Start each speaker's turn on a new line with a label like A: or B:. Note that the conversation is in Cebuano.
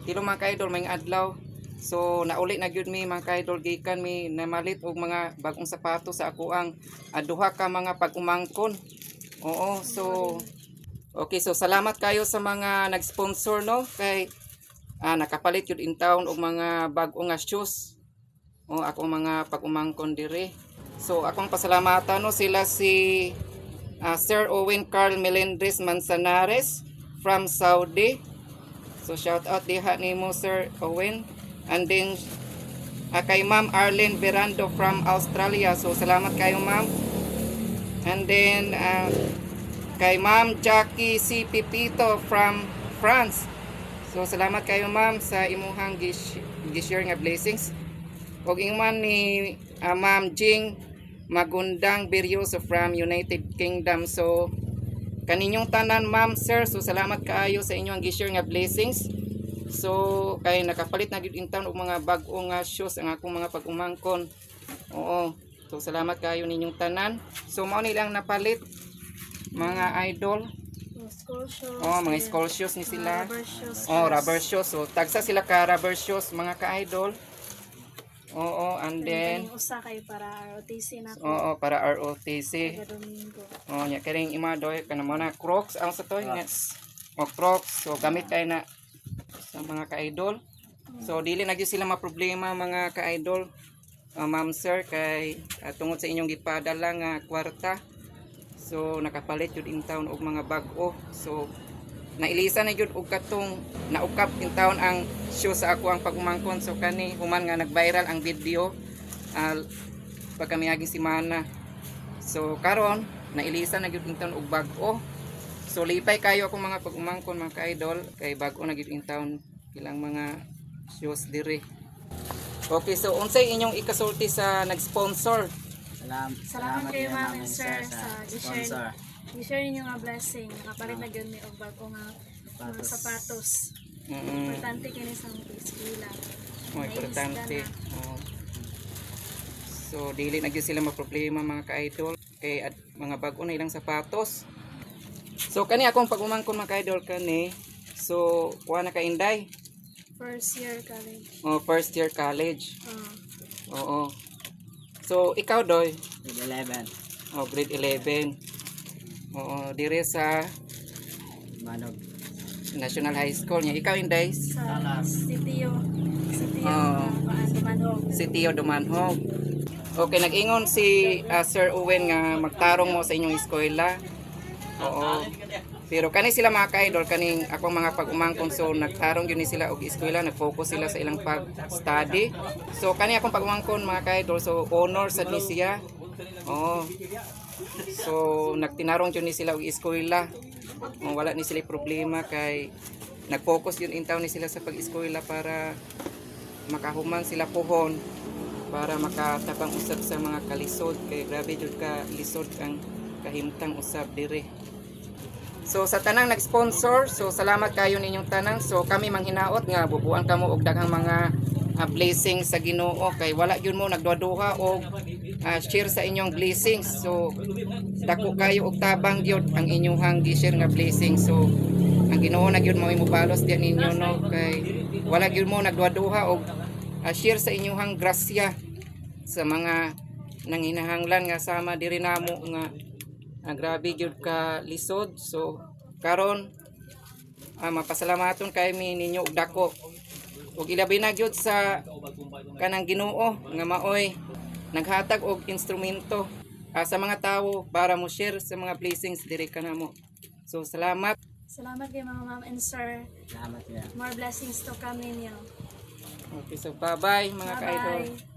A: Hello, mga ka-idol, maayong adlaw. So nauli na gyud mi, mga ka-idol, gikan mi namalit og mga bagong sapatos sa ako ang duha ka mga pag-umangkon. Oo, so okay, so salamat kayo sa mga nag-sponsor, no, kay nakapalit gyud in town og mga bag-o nga shoes. O ako mga pag-umangkon dire. So akong pasalamatan, no, sila si Sir Owen Carl Melendres Manzanares from Saudi. So shout out diha nimo, Sir Owen. And then kay Ma'am Arlene Verando from Australia. So salamat kayo, ma'am. And then kay Ma'am Jackie C. Pipito from France. So salamat kayo, ma'am, sa imuhang gi-share nga blessings. Ug ingon ni Ma'am Jing Magundang Beryoso from United Kingdom. So kaninyong tanan, ma'am, sir, so salamat kaayo sa inyong gi-share nga blessings. So kay nakapalit na gyud in town og mga bag-o nga shoes ang akong mga pag-umangkon. Oo. So salamat kayo ninyong tanan. So mao ni lang napalit, mga idol.
B: Mga school shoes.
A: Oh, mga school shoes ni
B: Mga
A: sila.
B: rubber shoes.
A: Oh, rubber shoes. So tagsa sila ka rubber shoes, mga ka-idol. Oo, and then
B: Then, usa kay para ROTC na ako.
A: Oo, para ROTC.
B: Taga Domingo.
A: Oh, nya kiring ima doy kana mo na Crocs ang sa to nga. O Crocs. So gamit kay na sa mga ka-idol. So dili na gyud sila maproblema, mga ka-idol. Ma'am, sir, kay tungod sa inyong gipadala nga kwarta. So nakapalit jud in town og mga bag-o. So nailisa na jud og katong naukap in town ang shoe sa ako ang pagumangkon. So kani human nga nag-viral ang video pagka miaging semana. So karon nailisa na gyud in town og bag-o. So lipay kayo akong mga pag-umangkon, mga ka-idol, kay bag-o na gyud in town ilang mga shoes dire. Okay, so unsay inyong ikasulti sa nag-sponsor?
C: Salamat,
B: Salamat kayo, ma'am and sir, sa gi-share.
C: sponsor.
B: I-share ninyo nga blessing. Nakapalit na gyud mi og bag-o nga mga
C: Sapatos.
B: Sapatos. Importante kini sa mga eskwela.
A: Oh, importante. Oh. So dili na gyud sila maproblema, mga ka-idol, kay mga bag-o na ilang sapatos. So kani akong pag-umangkon, mga ka-idol, kani. So kuha na ka, Inday.
B: First year college.
A: Oh, first year college.
B: Oh.
A: Oo. So ikaw, Doy?
C: Grade 11.
A: Oh, grade 11. Oo, dire sa
C: Manog.
A: National High School niya. Ikaw, Inday?
B: Sa Sitio. Sitio.
A: Oh.
B: Dumanhog.
A: Si Tio Dumanhog. Okay, nag-ingon si Sir Owen nga magtarong mo sa inyong eskwela. Oo. Pero kani sila, mga ka-idol, kaning akong mga pag-umangkon, so nagtarong yun ni sila og eskwela, nag-focus sila sa ilang pag-study. So kani akong pag-umangkon, mga ka-idol, so honor sad ni siya. Oo. So nagtinarong yun ni sila og eskwela. Oh, wala ni sila problema kay nag-focus yun in town ni sila sa pag-eskwela para makahuman sila puhon para makatabang usab sa mga kalisod kay grabe jud ka lisod ang kahimtang usab dire. So sa tanang nag-sponsor, so salamat kayo ninyong tanan. So kami manghinaot nga bubuan kamo og daghang mga blessings sa Ginoo kay wala gyud mo nagduha-duha og share sa inyong blessings. So dako kayo og tabang gyud ang inyong gi-share nga blessings. So ang Ginoo na gyud mo mobalos diyan ninyo, no, kay wala gyud mo nagduha-duha og share sa inyong grasya sa mga nanginahanglan nga sama diri namo nga grabe gyud ka lisod. So karon mapasalamaton kay mi ninyo og dako ug ilabi na gyud sa kanang Ginoo nga maoy naghatag og instrumento sa mga tawo para mo share sa mga blessings diri kanamo. So salamat.
B: Salamat kay mga ma'am and sir.
C: Salamat ya.
B: More blessings to come ninyo.
A: Okay, so bye bye, mga ka-idol.
B: Bye-bye.